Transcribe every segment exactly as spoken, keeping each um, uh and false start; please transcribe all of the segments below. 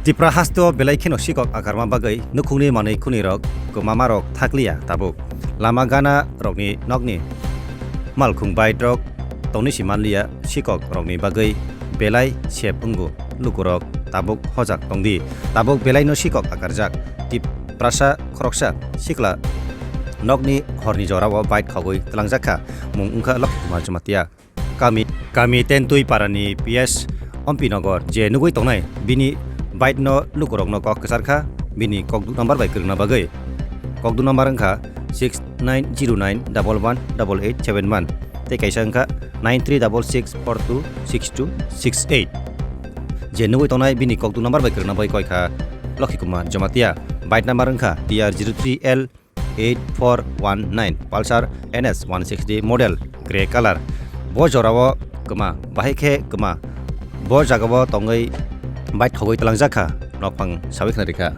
Tipra hasteo belai kheno sikok akarma bagwi nukhungni manwi khunirok kwmamarok thakliya tabuk. Lama gana rokni nokni malkhung bike rok tongni si manliya sikok rokni bagwi belai sep wngo lukurok tabuk hojak tongdi. Tabuk belaino sikok akarjak Tiprasa khoroksa sikla nokni horni jorao bike khogwi twlangjakha mung wngkha Lokhi Kumar Jamatia. Kami, kami Tentui parani P S Ompi Nogor je nugui tongnai bini bike no lukurokno kok kwchar kha bini kokduk number bai kwrwngna bagwi. Kokduk number wngkha six nine zero nine double one double eight seven one tei kaisa wngkha nine three double six four two six two six eight. Je nugui tongnai bini kokduk number bai kwrwngna bagwi koi kha Lokhi Kumar Jamatia. Bike number wngkha T R zero three L eight four one nine Pulsar N S one sixty model grey color. Bo jorao kwma, bahai khe kwma. Bo jagao tongwi bike khogwi twlangjakha, nokphang sawi khna rikha.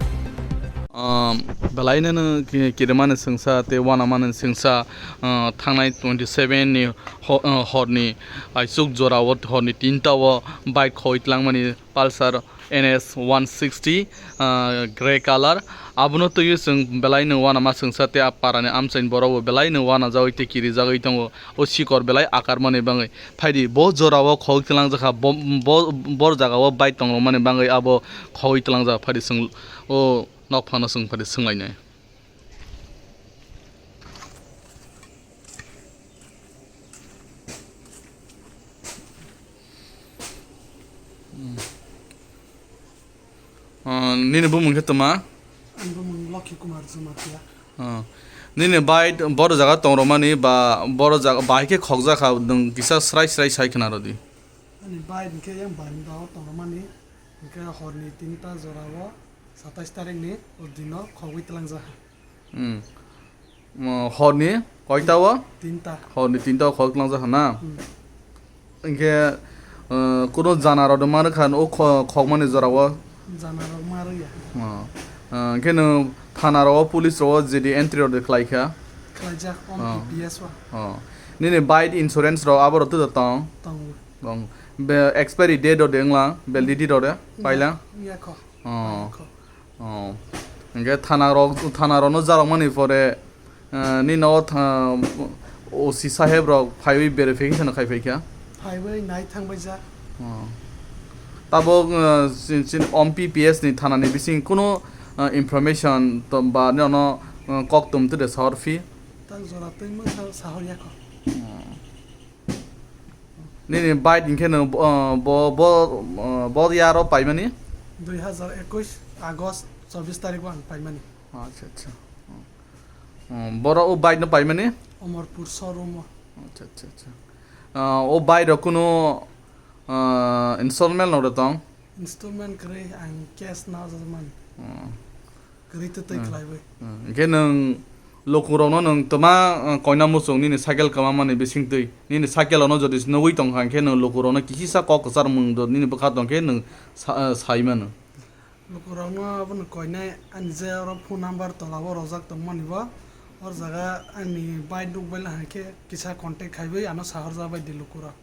Um, belaino no ki-, kirimani sengsa tei wanamani sengsa, uh, thangnai twenty seven ni ho-, uh, horni aisuk jorao horni tinta o bike khogwi twlangmani Pulsar N S one sixty, ah, grey color. Abono twiwi chwng belai no wanama sengsa tei a parani amchaini borok bo belai no wanajagwi tei kirijagwi tongo. O sikor belai akarmani bagwi. Phaidi bo jorao khogwi twlangjakha, bo, bo, bor jagao bike tongrokmani bagwi abo khogwi twlangjak. Phaidi chwng o nokphano chwng phaidi swnglainai. Ah, nini bumung khe toma? Ani bumung Lokhi Kumar Jamatia. Ah. Nini bike boro jaga tongromani ba boro jaga bahai khe khokjakha nwng kisa srai srai sai khna rwdi. Ani bike hinkhe yang baranda o tongromani, hinkhe horni tinta jorao satais tarikni o dino khogwi twlangjakha. Hmm. Mo, horni koita o? Tinta. Horni tinta o khok twlangjak na? Hmm. Hinkhe, uh, kuno jana rok ma rwkha o kho-, khokmani jora o? Jana rok ma rwya. Oh. Uh, hinkhe nwng thana rok o, police rok o J D entry order khlai kha? Khlaijak, on Oh. P P S o. Oh. Nini bike insurance rok abo rok twi tong? Tongo. Tong. Be, expiry date rok de wngla, validity rok de paila? Yakho. Oh. Yakho. Oh. Hinkhe thana rok, thana rokno jarokmani pore, eh, nini nogo tha-, O C saheb rok phaiwi verification khai phaikha? Phaiwi nai thangbaijak. Oh. Tabok, eh, sin, sin, om P P S ni thana ni bising kunu, eh, information to ba nono, eh, kok tum tide sahor phi? Tak jora twi mung sa-, sahor yakho. Oh. Nini bike hinkhe no, uh, bo, bo, uh, bo yaro paimani? Dui hazar ekush August chobbish tarikh o ang paimani. Acha, acha. Um, boro o bike no paimani? Omorpur showroom o. Acha, acha, acha. Uh, o bike rok kunu, uh, installment no re tong? Installment kwrwi, ang cash no jaman. Hmm. Kwrwi twi twi Hmm. khlaiwi. Hmm. Hinkhe nwng lukurokno nwng twma, uh, koina muchung nini cycle kwmamani bisingtwi, nini cycle ono jodi nugwi tongkha, hinkhe nwng lukurokno kisisa kok kwchar mung do nini bwkha tongkhe nwng sa-, uh, sai mano. Lukurokno abono koinai ani je oro phone number tolabo rojak tongmani bo. Or jaga ani bike nukbaila hinkhe kisa contact khaiwi ano sahorjabaidi lukurok.